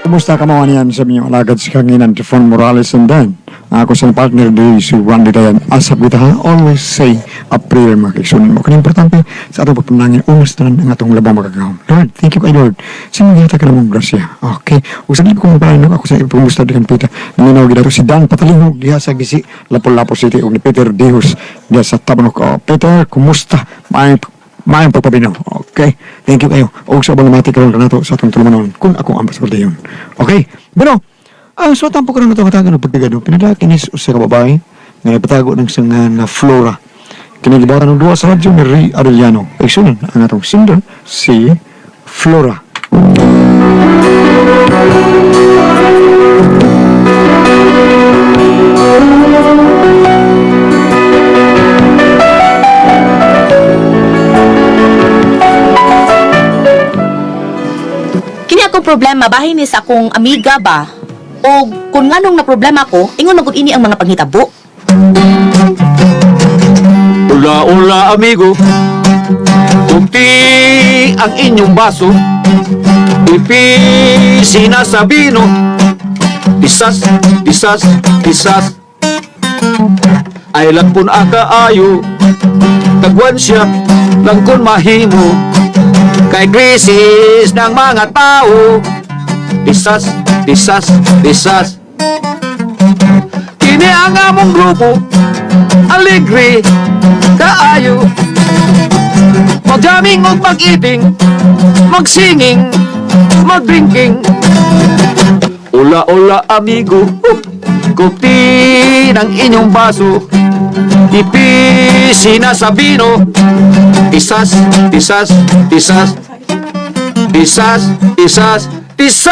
Kumusta ka mga niyan sa inyong alagad sa kanginan Tifon Morales, and then ako sa partner di si Randy Dayan. Asap kita ha, always say a prayer, mga kaigsunan mo. Kaya importante sa atong pagpanalangin, umas tanan ang atong labang makagahom. Lord, thank you kay Lord. Sa mga ka namong grasya. Okay. Ug sa dili ko mapalaynog ako sa ipumusta di kan Pita. Naminaw gid ato si Dan Patalingog diha sa Gisi, Lapu-Lapu City, ug ni Peter Dihos diha sa Tabanok. Oh, Peter, kumusta? Maayong maayong pagpabinaw. Okay. Thank you kayo. Og sa ubang namati karon kanato sa atong tulumanon kung ako ang pastor dayon. Okay. Bueno, ang so tampo karon nato hatagan og pagtigado. Pinadala kinis usa ka babae nga nagpatago ng sangan na Flora. Kini gibatan og duwa sa radyo ni Ray Arellano. Igsunan ang atong singer si Flora. Kini akong problema bahin ni sa akong amiga ba? O kung nganong na problema ko, ingon magud ini ang mga panghitabo. Ula, ula, amigo. Kunti ang inyong baso. Ipi sinasabino. Tisas, tisas, tisas. Ay langkon akaayo. Tagwan siya, langkon mahimo. Kay krisis ng mga tao. Tisas, tisas, tisas. Kini ang among grupo. Alegre, kaayo. Magjamming og mag-eating, magsinging, mag-drinking. Ula, ula, amigo, kupti ng inyong baso. Tipis sinasabino. Tisas, tisas, tisas. Tisas, tisas, tisas!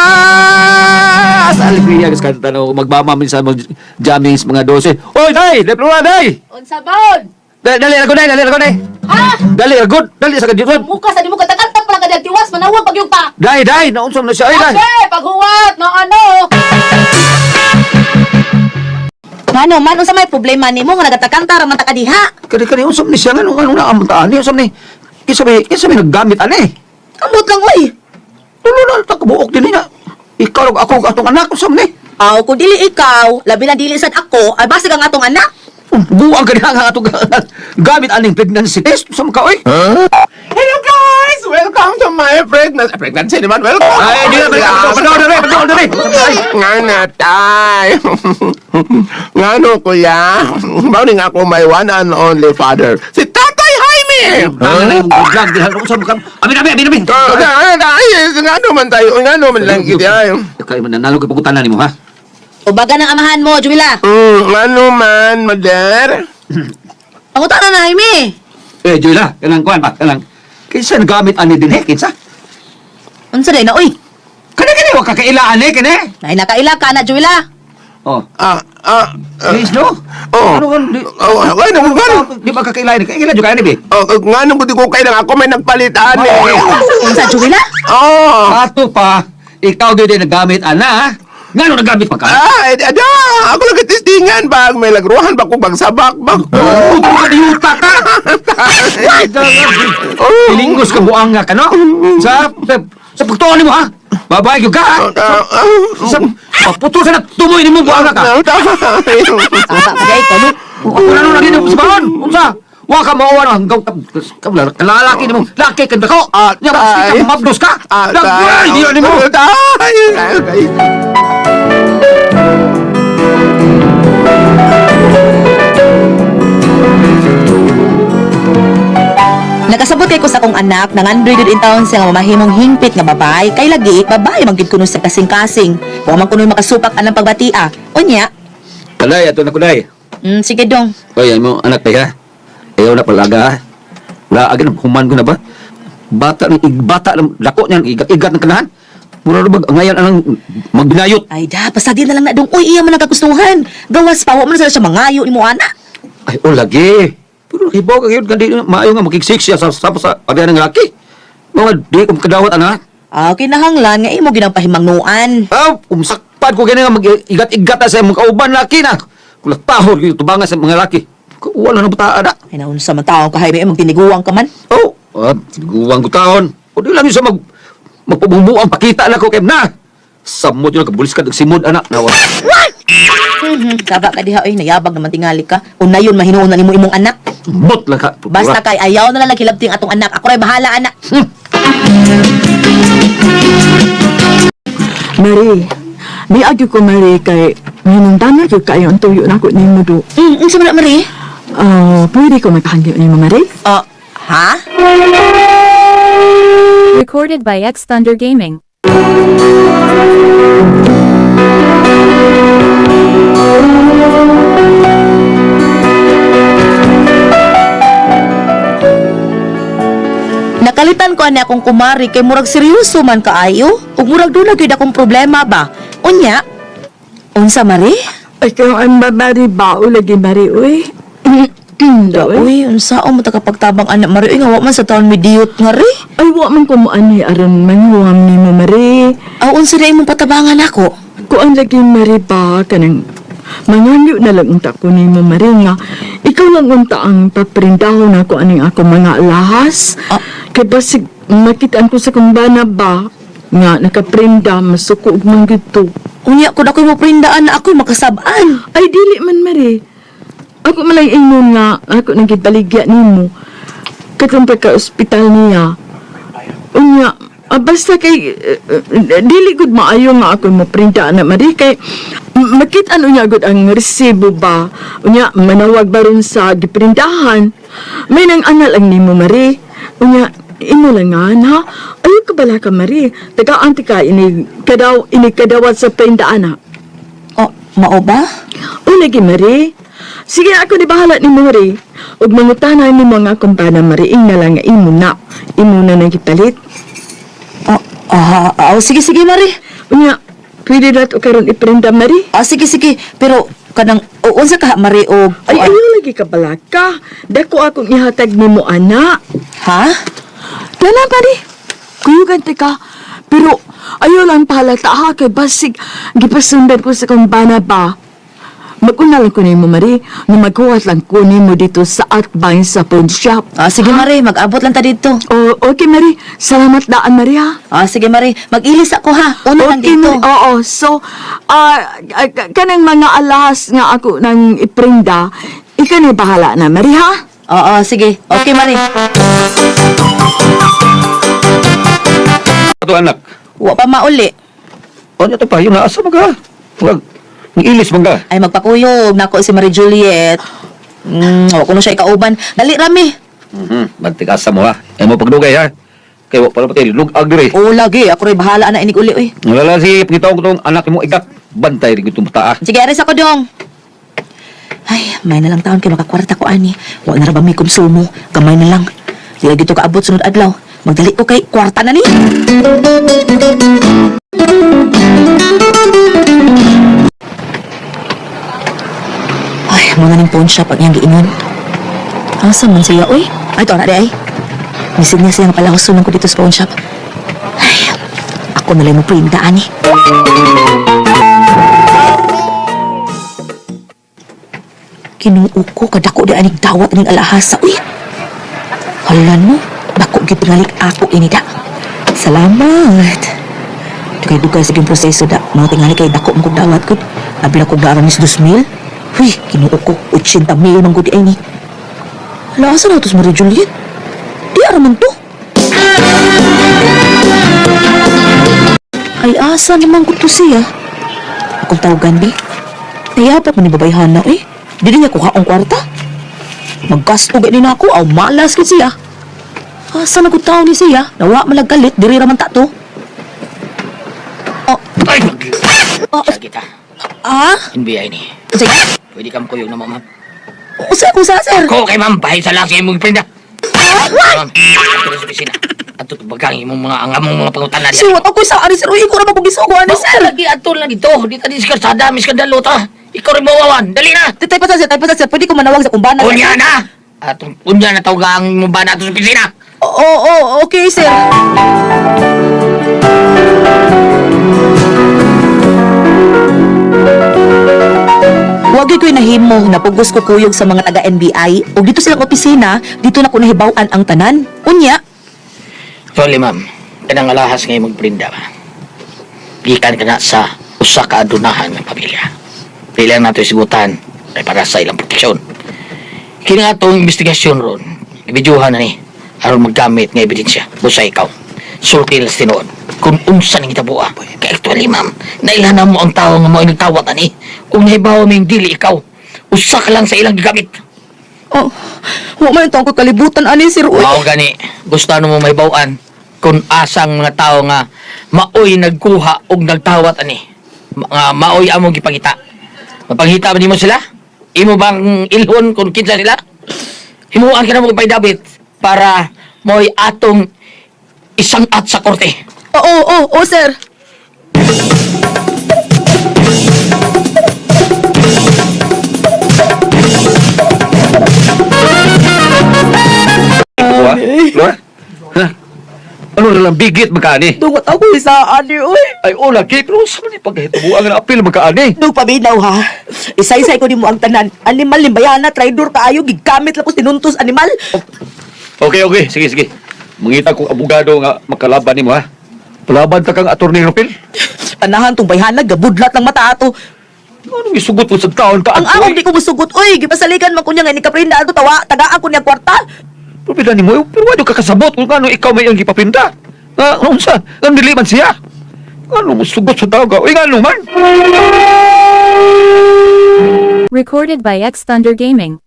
Alegria, guys, kanta no, magbama minsan mag-jamming sa mga 12. Oy, day! Deplora, day! Unsa baon? Dali, dali, ako, day! Dali, ako, day! Ha? Dali, agod! Dali, sa kadiyot! Muka sa nimo katakanta pala ka tiwas manawag pag yung pa. Day, day! Naunsam na siya, ay, day! Ate, paghuwat no ano. Ngano man unsa may problema nimo nga nagatakanta ra man ta ka diha? Kani, kani, unsam ni siya, nga, ano na, amuntaan niya, unsam ni, kinsa may naggamit, ani? Amot lang oy. Tulo na, takabuok din niya. Ikaw, ako, atong anak, unsam ni? Aw, kung dili ikaw, labi na dili sad ako, ay basig ang atong anak. Buang ka niya ang atong gamit aning pregnancy test, unsam ka, oy? Hello guys! Welcome to my pregnancy. Pregnancy naman, welcome! Ay, di na, balik ako. Pagkaw, dali, pagkaw, dali. Nga na, tay. Nga no, kuya. Mao ni nga ako my one and only father. Si Tatay Jaime! Tama na yung good luck, di unsam ka. Abi, abi, abi, abi. Ay, ay, nga no man tayo. Nga no man lang gid ay. Kaya mananalo ka pagkutanan nimo, ha? Ubaga ng amahan mo, Juwila. Nga no man, mother. Pangutana na, Jaime. Eh, Julia, kanang kuan ba? Kanang kinsa nagamit ani din eh, kinsa? Unsa day na oy? Kani kani wa kakaila ani kani? Nay nakaila ka na, Juwila. Oh, Ah, ah, ah. please no. Oh. Ano kan? Di, Oh, ano mo gano? di ba kakaila ni? Kaila jud kaya ni be? Oh, nga no ko kailang ako may nagpalitan eh. Unsa, Juwila? Oh. Ato pa, ikaw gyud ay nagamit ana. ha? Ngano nagamit pa ka? Ah, eh, ada, ako lang katistingan ba? May lagruhan ba kung bagsabak ba? Oh, ka yuta ka. Oh. Pilinggos ka buanga ka no? Sa sa, sa pagtuon nimo ha? Babay gyud ka ha? Ah, ah. Sa pagputol sa tumoy nimo buanga ka. Sasa pa day ka no. Ako na nung naging sa baon. Unsa? Wa ka mauwa na hanggang kalalaki nimo. Laki ka dako. Ah, Nya tay. ka mabdos ka. Ah, Lagway tay. di nimo. Tay. Ay, Nakasabot kay ko sa akong anak nangandoy gud in town siya nga mamahimong hingpit nga babae kay lagi babae man gid kuno sa kasing-kasing. Wa man kuno makasupak anang pagbatia. Unya, Kalay ato na kulay. Sige dong. Oy, mo anak tay ha. Ayaw na palaga ha. Wala agad human ko na ba? Bata ng bata ng dako niyan igat-igat ng kanahan. Mura ra bag ngayon anang magbinayot. Ay da, pasadi na lang na dong. Uy, iya man ang kagustuhan. Gawas pa wa man sa siya mangayo nimo ana. Ay, oh lagi. Pero hibaw ka gyud kandi maayo nga makigsik siya sa pagyan ng laki. Mga di ko kadawat ana. Ah, kinahanglan nga imo ginang pahimangnuan. Ah, umsakpad ko gani nga mag-igat-igat na sa imong kauban laki na. Kulak pahor gyud tubangan sa mga laki. Wala na butaa na. Ay naunsa man taong ka Jaime, magtiniguang ka man. Oh, ah, guwang ko taon. O di lang yun sa magpabumuang pakita na ko kay na. Samot yun, kabulis ka, nagsimod, anak. Nawa. Kaba ka diha oy, nayabag naman tingali ka. Unayon mahinuon na nimo imong anak. Bot lang ka. Basta kay ayaw na lang naghilabti ang atong anak. Ako ray bahala anak. Mary, di agyo ko Mary kay hinungdan na gyud kayo ang tuyo nako nimo do. Unsa man na, Marie? Ah, pwede ko magpahangyo nimo Mary? Oh, ha? Recorded by X Thunder Gaming. Nakalitan ko ani akong kumari kay murag seryoso man kaayo. Ug murag doon na gyud akong problema ba. Unya, unsa Marie? Ay kayo ang Mary ba o lagi Mary uy. Do, uy. Uy, unsa o matakapagtabang anak Marie? Uy, nga wa man sa taon midiyot nga ri. Ay wa man ko mo ani aron manghuam nimo Mary. Aw, unsa na imong patabangan ako? Kuan lagi Mary ba kanang mangangyo na lang unta ko nimo Mary nga ikaw lang unta ang paprindahon nako aning ako mga alahas. Ah. Kay basig makitaan ko sa kumbana ba nga nakaprinda masuko og man gyud to. Unya kun ako'y moprindaan na ako'y makasab-an. Ay, dili man, Mari. Ako malay ingon nga, ako nagibaligya nimo. Katong pagka-ospital niya. Unya, basta kay, dili gud maayo nga ako mo printa na Mari kay makita ano niya gud ang resibo ba. Unya, manawag ba ron sa giprintahan. May nang anal ang nimo, Mari. Unya, imo lang nga, ha? Ayaw ka bala ka, Mari. Tagaan ti ka, ini, kadaw, ini kadawat sa prindaan, ha? Oh, mao ba? O lagi, Mari. Sige, ako ni bahala ni Mari. Ug mangutana ni mo nga kumpana, Mari, ing na lang nga imo na. Imo na nang gipalit. Oh, oh, sige sige Marie. Unya, pwede na to karon iprinda, Mari. Ah, sige sige, pero kanang o, unsa ka Marie og Ay, ayaw lagi ka balaka. Dako akong ihatag nimo, ana. Ha? Dala, Mari. Kuyugan ti ka. Pero, ayaw lang pahalata ha, kay basig, gipasundan ko sa kumpana ba. Mag-una lang ko nimo, Mari, nga maghuwat lang ko nimo dito sa Atbang sa pawn shop. Ah, sige Marie, mag-abot lang ta dito. Oh, okay, Mary. Salamat daan, Mary, ha? Ah, sige Marie, mag-ilis ako ha. Una lang Okay, dito. Mary. Oo, so, kanang mga alahas nga ako nang iprinda, ikaw na bahala na, Mary, ha? Oo, sige. Okay Marie. Ato anak. Wa pa mauli. Ano ito pa? Yung naasa mo ka? Wag. Ngilis man ka. Ay magpakuyog nako si Marie Juliet. Wa kuno siya ikauban. Dali rami. Bantig asa mo ha. Ay mo pagdugay ha. Kay wa pala pati lugag diri. O lagi, ako ray bahala na inig uli oy. Wala si pangitaon ko tong anak mo igak. Bantay rin itong bata ah. Sige, aris ako dong. Ay, may na lang taon kay makakwarta ko ani. Wa na ra ba may konsumo? Gamay na lang. Di lagi to kaabot sunod adlaw. Magdali ko kay kwarta na ni. Ay, mo na ning pawn shop ang iyang giingon. Asa man siya, oy? Ay, to na di ay. Misig niya siya nga palahusunan ko dito sa pawn shop. Ay, ako na lang mo printa, ani. Kinuo ko kadako di anig dawat aning alahasa uy. Hala no, dako gyud tingali ako ini da. Salamat. Dugay-dugay sa gyud proseso da. Mga tingali kay dako man kog dawat gud. Abi na kog daaran is 2,000. Huy, kinuo ko 80,000 man gud ini. Hala asa na to si Marie Juliet? Di ara man to. Ay asa naman gud to siya. Akong tawagan bi. Nayapat man ni babayhana eh. Dili niya kuha ang kwarta. Maggasto gani na ako, aw malas gid siya. Asa na gud taon ni siya? Nawa man galit, diri ra man ta to. Oh, Ay! oh, Sa kita. ah? NBI ni. Sige. Pwede kang kuyog na mo, ma'am. Usa ko sa sir. Ko kay ma'am, bahay sa lang sa imong prenda. Ma'am, ato na sa opisina. Ato bagang imong mga ang among mga pangutana Sir, what ako sa ari sir, uy, ko ra man kog gisugo ani sir. Lagi ato lang dito. Dito di sa kalsada, mis kadalo ta. Ikaw rin mawawan. Dali na. Tay pa sir, tay pa sir, pwede ko manawag sa kumbana. Unya na. Atong unya na tawag ang imong bana ato sa opisina. Oo, oh, okay sir. Wag gyud ko'y nahimo, napugos ko kuyog sa mga taga NBI ug dito silang opisina, dito na ko nahibaw-an ang tanan. Unya, Sorry, ma'am. Kanang alahas ngay magprinda ba. Gikan ka na sa usa ka adunahan ng pamilya. Dili lang nato isigutan ay para sa ilang proteksyon. Kini nga atong investigasyon ron, ibidyuhan na ni aron maggamit nga ebidensya busa ikaw. Sulti lang sa tinuod kung unsa ning hitaboa. Kay actually, ma'am, nailhan na mo ang tao nga mo nagtawat ani. Ug nahibaw ming dili ikaw. Usa ka lang sa ilang gigamit. Oh, wa man ko kalibutan ani, sir. Uy. Mao gani, gusto ano mo mahibaw-an kung asang mga tao nga maoy nagkuha og nagtawat ani. Nga maoy among gipangita. Mapangita ba nimo sila? Imo bang ilhon kung kinsa sila? Himuan ka na mo david para mo'y atong isang at sa korte. Oo, oo, oo, sir. Wa? Flora? Ha? Ano na lang bigit magkaani? Dungot ako isa ani, uy. Ay, o lagi, pero sa man pagkahitubuan nga na apil magkaani? Dug paminaw ha. Isay-isay ko nimo ang tanan. Animal limbayana, traidor kaayo, gigamit lang ko tinuntos animal. Okay, okay. Sige, sige. Mangita kong abogado nga makalaban nimo ha. Palaban ta kang Attorney Rapil. Tanahan tong bayhana, gabudlat lang mata ato. Anong isugot mo sa taon ka? Ang akong di ko musugot, uy, gipasalikan man ko niya nga ni kaprinda ato tawa, tagaan ko niya kwarta. Pero pila nimo, eh, pero wala ka kasabot kung ano ikaw may ang gipapinta. Nga, unsa? Nga dili man siya. Ano mo sugot sa tao ka? Uy, nga ano man? Recorded by X Thunder Gaming.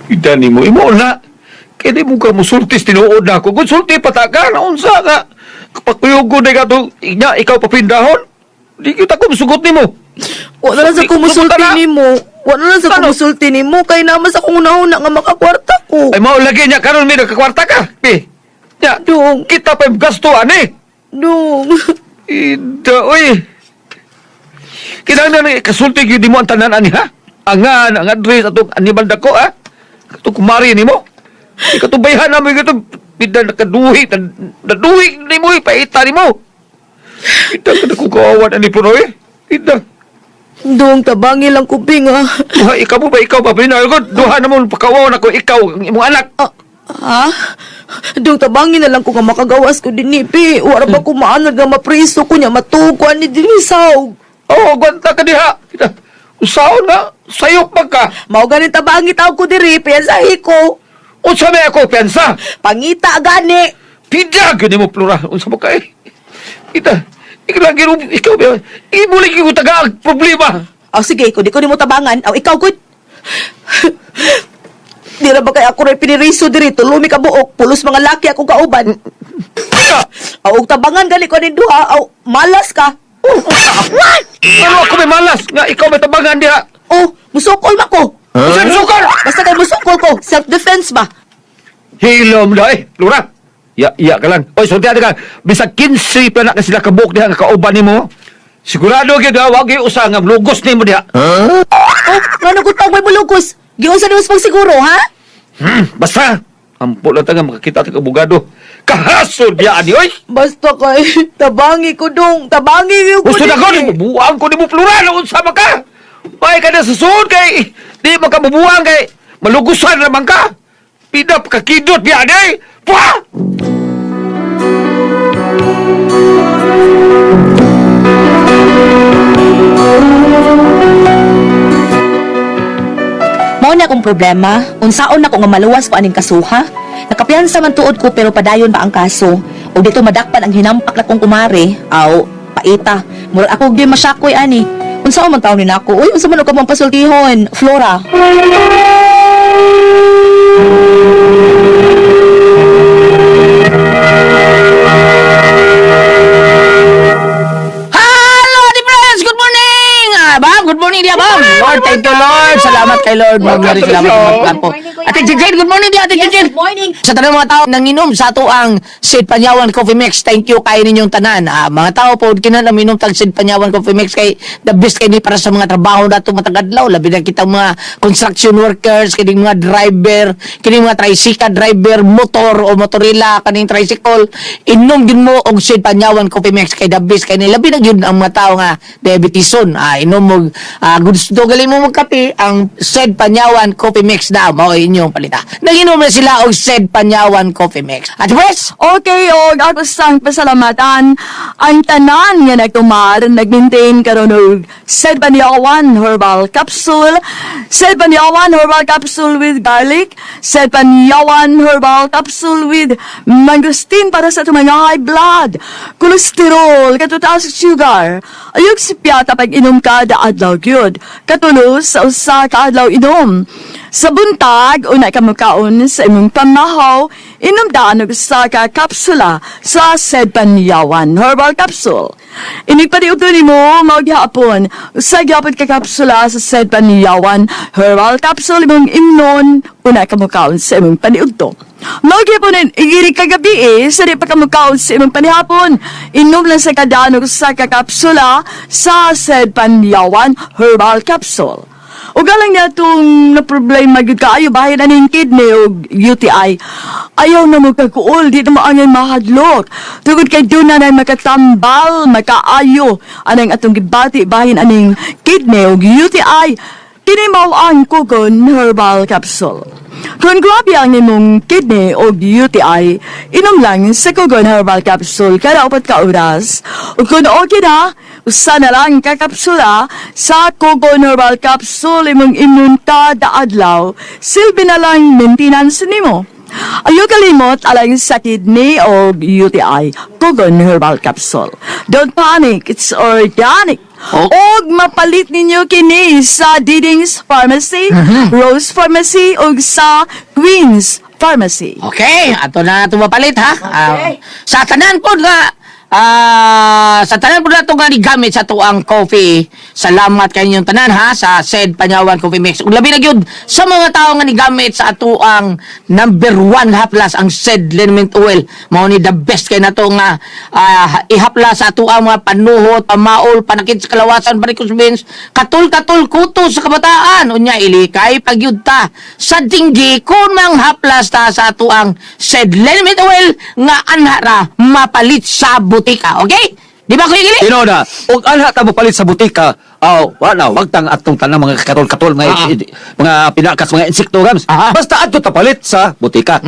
Ida nimo, imo na. Kaya di mo ka musultis, tinuod na ako. Kung sulti pa ta ka, naunsa ka. Kapakuyog ko na ka to, nya, ikaw papindahon. Di kita ko musugot nimo. Wa na lang sa Sulti- kumusulti sulti na. nimo. Wa na lang sa Ano? kumusulti nimo kay naman sa kung unahuna nga makakwarta ko. Ay, mao lagi niya, karon may nagkakwarta ka. Pi, nya, Dong, kita pa yung gasto, ani. dong. Ida, uy. Kinahanglan na kasulti gyud nimo ang tanan ani ha. Angan, ang address atong animal dako ha. Katong kumari nimo. Ikatubayhan na mo ito. Pida nakaduhi, naduhi nimo ipaita nimo. Ida ka na kong kawawan ani puno eh. Ida. Dong, tabangi lang ko bing ah. Duha, ikaw mo ba ikaw ba? Pinay ko, duha na mo pakawawan ako ikaw ang imong anak. Ah, ha? Dong, tabangi na lang ko nga makagawas ko dinhi, pi. Wala ba ko maanad nga mapriso ko niya matuko ani dinhi saog. Oo, oh, gwanta ka diha. Ida, usaon na, sayop man ka. Mao ganin tabangi taw ko diri, piyansahi ko. Unsa may ako piyansa? Pangita gani. Pida gyud nimo Plura. Unsa mo kay? Ita, ikaw lang ginu ikaw ba? Ibulig ko taga ang problema. Aw sige, kung di ko nimo tabangan, aw ikaw gud. Di ra ba kay ako ray piniriso diri tulumi ka buok, pulos mga laki akong kauban. Ita, Aw og tabangan gani ko ning duha, aw malas ka. ano ako may malas nga ikaw may tabangan diha. Oh, musukol ma ko. Unsa huh? Sukar? Basta kay musukol ko, self defense ba? Hilom na eh, Plura. Ya, ya ka lang. Oy, sulti ka. Bisag 15 pa na ka sila kabuok diha nga kauban nimo. Sigurado gyud ha, wag gyud usa nga lugos nimo diha. Oh, ngano ko tawag may mulugos? Giunsa nimo sa pagsiguro, ha? Basta ampo lang ta nga makakita ta ka abogado. Kahaso diha ani oy. Basta kay tabangi ko dong, tabangi ko Gusto na ko, dinhi. bubuang ko ni mo plural, unsa man ka? May ka na sa suod kay, di man ka bubuang kay, malugusan naman ka. Pida kakidot biya ni. Puha! Mao na akong problema, unsaon na ko nga maluwas ko aning kasuha. Nakapiyansa man tuod ko pero padayon pa ang kaso. Ug dito madakpan ang hinampak na kong kumare, aw paita. Murag ako gyud masyakoy ani. Unsaon man taon ni nako? Uy, unsa man og kamong pasultihon, Flora? Hello, di friends! Good morning! Ah, bam, good morning dia, bam. Lord, thank you, Lord. Salamat kay Lord. Ma'am, Welcome Mary, to the salamat show. sa magkampo. Ate Jane, good morning dia, Ate Jane. Good morning. Sa tanang mga tao nanginom sa ato ang Sid Panyawan Coffee Mix. Thank you kay ninyong tanan. Ah, mga tao po kinahanglan minom tag Sid Panyawan Coffee Mix kay the best kay ni para sa mga trabaho nato matag adlaw. Labi na kitang mga construction workers, kining mga driver, kining mga tricycle driver, motor o motorila kaning tricycle. Inom gyud mo og Sid Panyawan Coffee Mix kay the best kay ni labi na gyud ang mga tao nga diabetison. Ah, inom mo gusto galing mo magkape ang Sid Panyawan Coffee Mix na mao inyong imong palita. Naginom na sila og Sid Panyawan Coffee Mix. At Wes, Okay, og ako sang pasalamatan ang tanan nga nagtumar, nag-maintain karon og Sid Panyawan Herbal Capsule, Sid Panyawan Herbal Capsule with garlic, Sid Panyawan Herbal Capsule with mangosteen para sa atong mga high blood, cholesterol, katutaas sugar. Ayog sipyata pag inom ka da adlaw gyud. Katulo sa usa ka adlaw inom. Sa buntag, una ka mukaon sa imong pamahaw, inom daan og usa ka kapsula sa Sid Panyawan Herbal Capsule. Inig paniudto nimo mao gihapon, usa gihapon ka kapsula sa Sid Panyawan Herbal Capsule imong imnon, una ka mukaon sa imong paniudto. Mao gihapon igiri kagabi eh, sa di pa ka mukaon sa imong panihapon, inom lang sa kadaan og usa ka kapsula sa Sid Panyawan Herbal Capsule. Ug alang niya itong na problema gyud kaayo bahin aning kidney ug UTI. Ayaw na mo kakuol, di na mo angay mahadlok. Tungod kay duna na makatambal, makaayo anang atong gibati bahin aning kidney ug UTI. Kini mao ang Kugon Herbal Capsule. Kung grabe ang imong kidney o UTI, inom lang sa Kugon Herbal Capsule kada 4 ka oras. O kung okay na, usa na lang ka kapsula sa Kugon Herbal Capsule imong imnon kada adlaw. Silbi na lang maintenance nimo. Ayaw kalimot alang sa kidney o UTI, Kugon Herbal Capsule. Don't panic, it's organic. Oh. Og mapalit ninyo kini sa Diding's Pharmacy, Rose Pharmacy ug sa Queen's Pharmacy. Okay, ato na ato mapalit ha. Ah, sa tanan po nato nga gigamit sa tuang coffee. Salamat kay inyong tanan ha sa Sid Panyawan Coffee Mix. Ug labi na gyud sa mga tawo nga nigamit sa atuang number one haplas, ang Sid Liniment Oil. Mao ni the best kay nato nga ihaplas sa atuang mga panuhot, pamaol, panakit sa kalawasan, varicose veins, katul-katul kuto sa kabataan. Unya ilikay pagyud ta sa dinggi kung manghaplas ta sa atuang Sid Liniment Oil nga anha ra mapalit sa butika. Okay? Di ba, Kuya Gili? Tinuod na. Ug anha ta mopalit sa butika, aw, wala wag tang atong tanang mga katol-katol, mga mga pinakas, mga insekto, gams. Basta adto ta palit sa butika.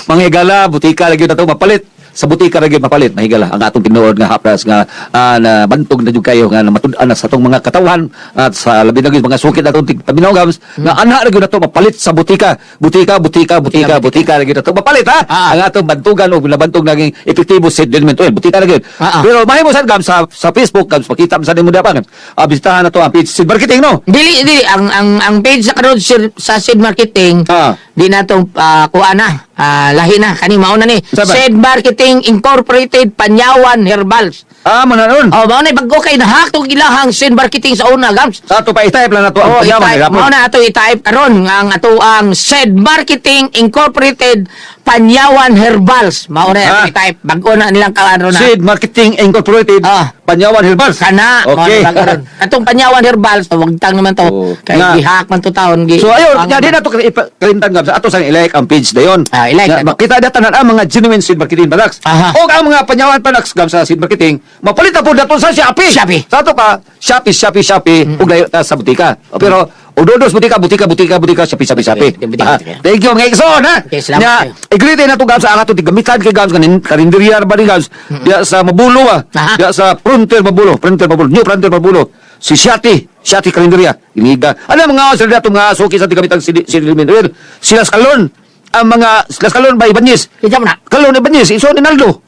Mga higala, butika lagi na to mapalit. Sa butika ra gyud mapalit, mahigala ang atong tinuod nga haplas nga na bantog na jud kayo nga matud-an na sa atong mga katawhan at sa labi na gyud mga sukit atong tigpaminaw, gams, nga anha ra gyud nato mapalit sa butika. Butika, butika, butika, butika ra gyud nato mapalit ha. Ang atong bantugan og nabantog naging epektibo sa liniment oil, butika ra gyud. Pero mahimo sad, gams, sa Facebook, gams, makita man sad nimo diha pa, gams. Bisitahan na to ang page Sid Marketing, no. Dili, dili ang page sa karon sir, sa Sid Marketing di na tong kuha na. Lahi na kani mao na ni. Saan ba? Sid Marketing Incorporated Panyawan Herbals. Ah, mo na nun. Oh, mao na bago kay nahack tong ilahang Sid Marketing sa una, gams. Sa ato pa i-type lang nato ang Oh, Panyawan i-type, gihapon. mao na ato i-type karon ang ato ang Sid Marketing Incorporated Panyawan Herbals. Mao na ato i-type. Bago na nilang kaano na. Sid Marketing Incorporated Panyawan Herbals. Kana, mao na bago ron. Atong Panyawan Herbals, wag tang naman to. Oh. Kay Na. gihack man to taon gi. So ayun, nya di na to kalimtan, gams. Ato sang i-like ang page dayon. Ah, i-like Nga, na to. makita na tanan ang mga genuine Sid Marketing products. Og ang mga Panyawan products, gams, sa Sid Marketing, mapalit na po nato sa Shopee. Shopee. Sa ato pa, Shopee, Shopee, Shopee, ug layo ta sa butika. Pero udodos butika, butika, butika, butika, Shopee, Shopee, Shopee. Butika, butika. Thank you mga igsoon ha. Okay, salamat Nya, kayo. i-greet na to, gams, ang ato gamitan kay gams kanin karinderya ba ni gams? Diya sa Mabulo ba? Diya sa Frontier Mabulo, Frontier Mabulo, New Frontier Mabulo. Si Shati, Shati Karinderya. Iniga. Ano mga sila dato mga suki sa tigamitan si si Well, sila Skalon. Ang mga sila Skalon ba Ibanez? Kita mo na. Kalon Ibanez, iso ni Naldo.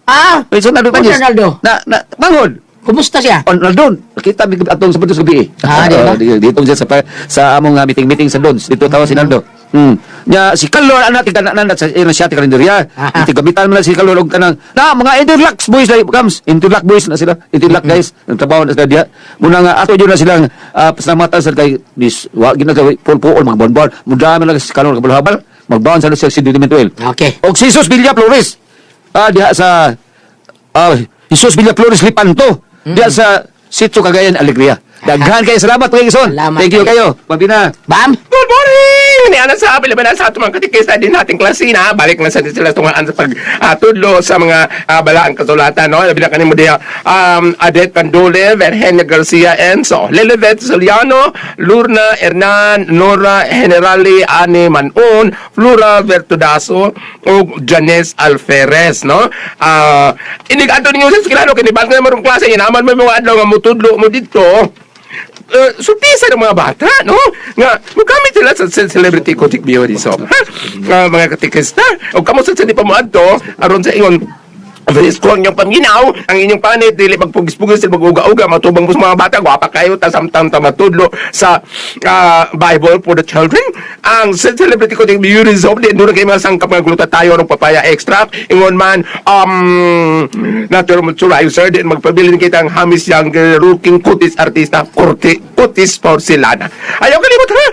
Iso Naldo Ibanez. Ano Naldo? Na manghod. Kumusta siya? On Naldo. Nakita mi atong sa Buntos gabi eh. Ah, di ba? Oo, dito siya sa among meeting-meeting sa Dons. Dito tawa si Naldo. Nya si Kalon anak tika na na sa ila siya karinderya. Tigamitan man na si Kalon og kanang na mga Interlocks boys like comes. Interlock boys na sila. Interlock guys. Nagtrabaho na sila diha. Muna nga ato jud na silang pasalamatan sa kay dis wa ginagawa pulpuol mga bonbon. Mudami na si Kalon kabulhabal. Magbaon sa siya si Dilimentuel. Okay. Og si Jesus Villa Flores. Diha sa Jesus Villa Flores Lipanto. Diha sa Sitio Cagayan Alegria. Daghan kayo salamat mga igsoon. Salamat Thank you kayo. kayo. Pabina. Bam! Good morning! Ni Ana sa laban na sa atong mga katikista din nating klasina. Balik na sa sila tungaan sa pagtudlo sa mga balaang kasulatan. No? Labi na kanimo diha Adet Pandule, Virginia Garcia Enzo, Lilibet Soliano, Lurna Hernan, Nora Generali, Ani Manon, Flora Vertudaso, ug Janes Alferez. No? Inig ato ninyo sa eskwelahan, kini balik na marong klase, inaman mo mga adlaw nga mutudlo mo dito sultisa ng mga bata, no? Nga, mugamit sila sa celebrity Kotik Beauty Soap. Ha? Nga, mga katikista, o kamo sa di pa mo adto, aron sa ingon, Presko ang inyong paminaw, ang inyong panit, dili magpugis-pugis, dili mag-uga-uga, matubang mo sa mga bata, gwapa kayo, tasamtam tamatudlo sa Bible for the Children. Ang celebrity ko yung beauty soap, di doon kayo mga sangkap mga glutathione ng papaya extract, ingon man, natural moisturizer, din magpabilin kita ang hamis yang rooking kutis artista, kurti, kutis porcelana. Ayaw kalimot ha,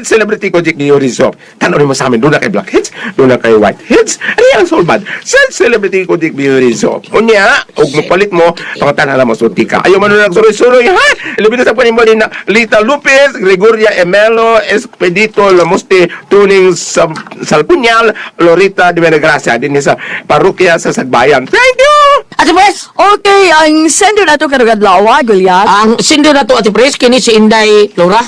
celebrity ko beauty soap. Tanong mo sa amin, doon na kay blackheads, doon na kay whiteheads, ano yung solbad? Sa celebrity ko beauty soap. Unya, ug mopalit mo, pangatan mo sulti ka. Ayaw man nang suroy-suroy ha. Labi na sa panimo ni na Lita Lopez, Gregoria Emelo, Expedito Lamuste, Tuning Salpunyal, Lorita de Benagracia, din sa parokya sa Sagbayan. Thank you! Ate Pres! Okay, ang sender nato karong adlaw, Gulyat. Ang sindo na to, Ate Pres, kini si Inday Flora.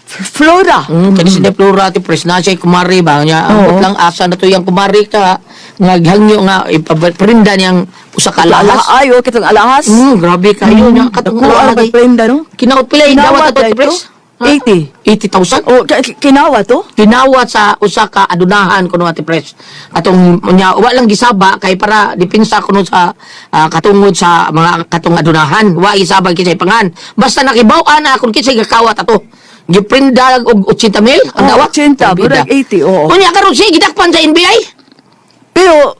Flora. Kini si Inday Flora, Ate Pres, na siya kumari ba? Niya, ang lang asa na to yung kumari ka, nga gihangyo nga, ipaprinda niyang usa ka alahas. Ay, okay, itong alahas. Grabe kayo niya. Katong Dako alahas. ang pagprenda, no? Kinaot pila yung Kinawat dawat ato, Ate na Pres? ito? 80. 80,000? Oh, kinawa to? Tinawat sa usa ka adunahan kuno, Ate Pres. Atong nya wa lang gisaba kay para depensa kuno sa katungod sa mga katong adunahan. Wa gisaba kinsay pangan. Basta nakibaw-an na kung kinsay gakawat ato. Giprinda og 80 mil ang Oh, dawat. 80, murag 80, oo. Unya karon siya gidakpan sa NBI. Pero,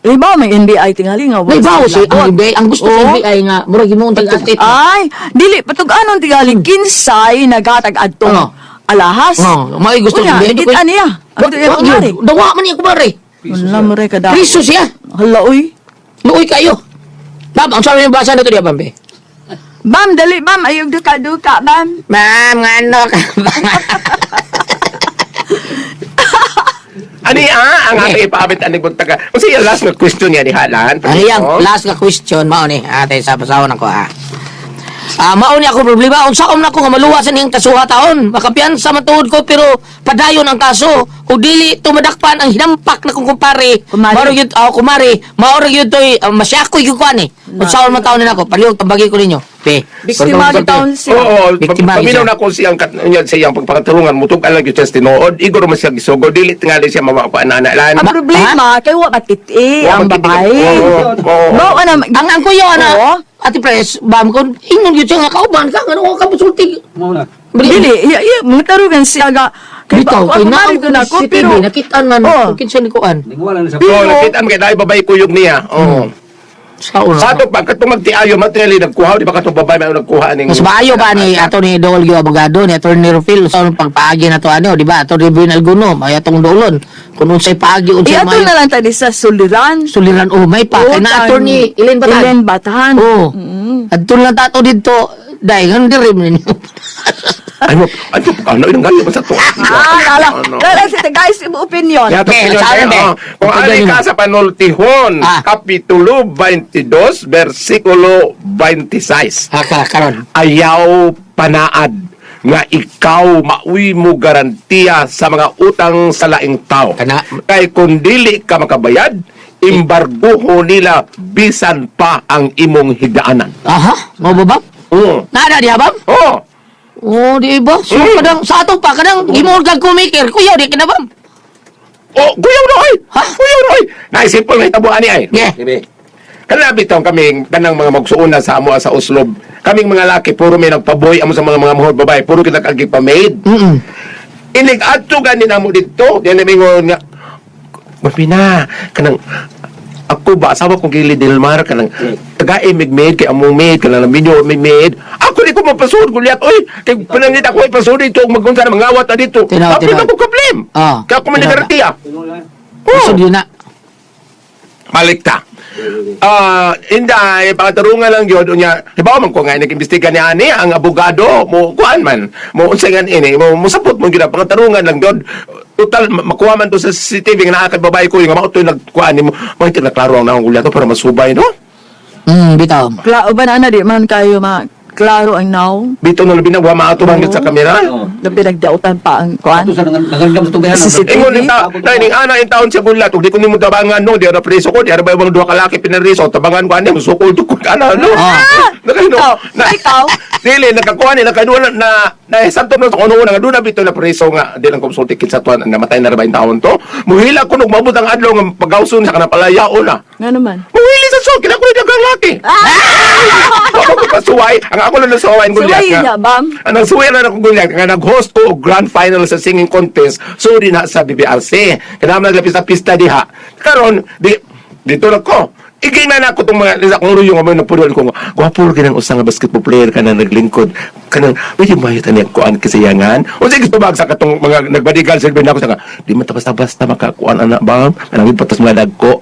halimbawa may NBI tingali nga. May bawo si ang NBI. Ang gusto sa Oo. NBI nga murag imong tag Ay, dili patug-anon tingali kinsay nagatag adtong Ano? alahas. Oh, may gusto Unya, sa NBI. nakita niya. Ang ito Wa kumari. gyud. Dawa man niya kumari. Wala mo rin kada. Kristo siya. Hala, uy. Luoy kayo. Bam, ang sabi ng basa na to diya, Bambi. Ma'am, dali, ma'am. Ayog duka-duka, ma'am. Ma'am, ngano ka ba? Ani ang ating ipaabit ani buntaga. Unsa yung last nga question niya ni Halan? Ano yung last nga question, mao ni, ate, sa pasawon ako, ha. Mao ni ako problema. Unsaon na ako nga maluwasan niyang kasuha taon. Makapiyansa man tuod ko pero padayon ang kaso. O dili tumadakpan ang hinampak na kong kumpare. Kumari. Mao ra gyud kumari. Mao ra gyud toy masyakoy gyud ko ani. Unsaon man taon nako. Palihog tambagi ko ninyo. Be. Biktima Perdón, gyud taon siya. Oo, Biktima paminaw siya. na ko siyang kat, niya, sa iyang pagpakaturungan mutug alag yung tinuod. Igor man siya gisugod dili tingali siya mawakuan na lan. Ang problema, kay wa matiti Wa ang makiti. babae. Oo, oo. Mao ana Ang kuya na Oo. Ate Pres, bam ko ingon gyud siya nga kauban ka ngano ka musulti. Dili, iya, iya, mga siya ga. Kay Bitaw, ba, kay ako naa marito na ko, pero nakita man Oo. kung kinsa ni kuan. Oo, nakita mo kay dahil babae kuyog niya. Oo. Sa una. Sa ato pa katong magtiayo materially nagkuha di ba katong babae may nagkuha ning Mas maayo pa ni ato ni Dol Gio Abogado ni Attorney Rufil sa anong pagpaagi na to ano, di ba? Attorney Bin Alguno, may atong dolon. Kung unsay paagi unsay Iya, ato maayo. na lang tadi sa suliran. Suliran oh, may pa kay na Attorney Elaine Batan. Elaine Batan. Oo. Adto lang tato didto. Dai, ngan diri man ninyo. Ay mo, ano ano inang gayo ba sa to? Ah, lala. Ano? Lala si guys, yung opinion. Yato Okay, opinion saan kayo, be? oh. Kung Pagdating ali ka mo. sa panultihon, Kapitulo 22, versikulo 26. Haka karon. Ayaw panaad nga ikaw mauwi mo garantiya sa mga utang sa laing tao. Kana- Kay kung dili ka makabayad, imbarguho nila bisan pa ang imong higdaanan. Aha, mo ba ba? Oo. Nada diha ba? Oh. Oh, di ba? So, kadang sa ato pa kadang gimol kag kumaker, kuya di ka na ba? Oh, kuyaw na oy. Ha? Kuyaw na oy. Naisipol na hitabo ani ay. Yeah. Kanang bitong kaming kanang mga magsuuna sa amo sa Oslob. Kaming mga laki puro may nagpaboy amo sa mga mga muhod babae, puro kita kag pa-maid. Inig adto gani namo didto, diyan mingon nga Mapina kanang ako ba asawa kong gili Delmar kanang taga mig maid kay among maid kanang minyo may maid ako di ko mapasud gulyat oy kay panangit ako ipasud dito ug magunsa na mangawat na dito. Tinaw, Ako tinaw. ko problem Ah, kaya ako man tinaw. garantiya. Oh. Oh. yun na. Balik ta. Inday, pangatarungan lang yun, unya, hibaw man ko nga, nag-imbestiga ni ani, ang abogado, mo, kuan man, mo, unsay nga ini, mo, musapot mo gina, pangatarungan lang yun. Total, makuha man to sa CCTV, nga naa kay babae ko, yung nga mautoy nagkuan ni mo, mga naklaro ang naong gulya to para masubay, no? Bitaw. Klaro ba na di man kayo ma klaro ang now? Bito na labi na, wa maatubang yun sa kamera. Labi nagdautan pa ang kuan. Ato sa nangangam sa tubihan. CCTV. Ingon ni ta, na ining ana in taon sa gulat, ug di ko nimo tabangan no, di ara preso ko, di ara ba ibang duha ka laki pinariso, tabangan ko ani, musukol to ko ana no. Ah. Nakahino. Ikaw, Na, ikaw. Dili nakakuha ni nakaduha na na, na santo na sa kuno nga doon na bito na preso nga di lang konsulti kinsa tuan namatay na ra ba in taon to. Muhila ko nog maabot ang adlaw nga pagawson sa kanang palayaon na. Nga naman. Muhili sa sulok, kinako ni daghang laki. Ah! Ako ko pasuway, ang ako lang nasuway ang gulyat Suway nga. niya, bam. Ang nagsuway na akong gulyat nga nag-host ko og grand final sa singing contest suri na sa BBRC. Kanang naglapis sa pista diha. Karon di dito na ko. Igay na nako tong mga sa akong ruyo nga mo nagpudol ko nga gwapo ra kanang usa nga basketball player kanang naglingkod kanang pwede mo hayatan niya kuan kasayangan unsa gusto bag sa katong mga nagbadigal sa nako sa nga di man ta basta-basta makakuan ana ba kanang ipatas mga dagko.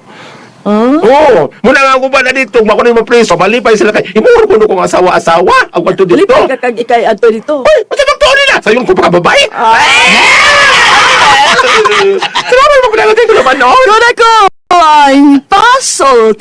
Oo, muna nga ako ba na dito, mako na yung mapreso, malipay sila kay, imuro ko kung asawa-asawa, ang kwanto dito. Lipay ka kag ikay adto dito. Uy, unsa bang tuon nila? Sayon ko pa ka babae. Salamat mo pala dito naman, no? Kuna ko ang puzzle.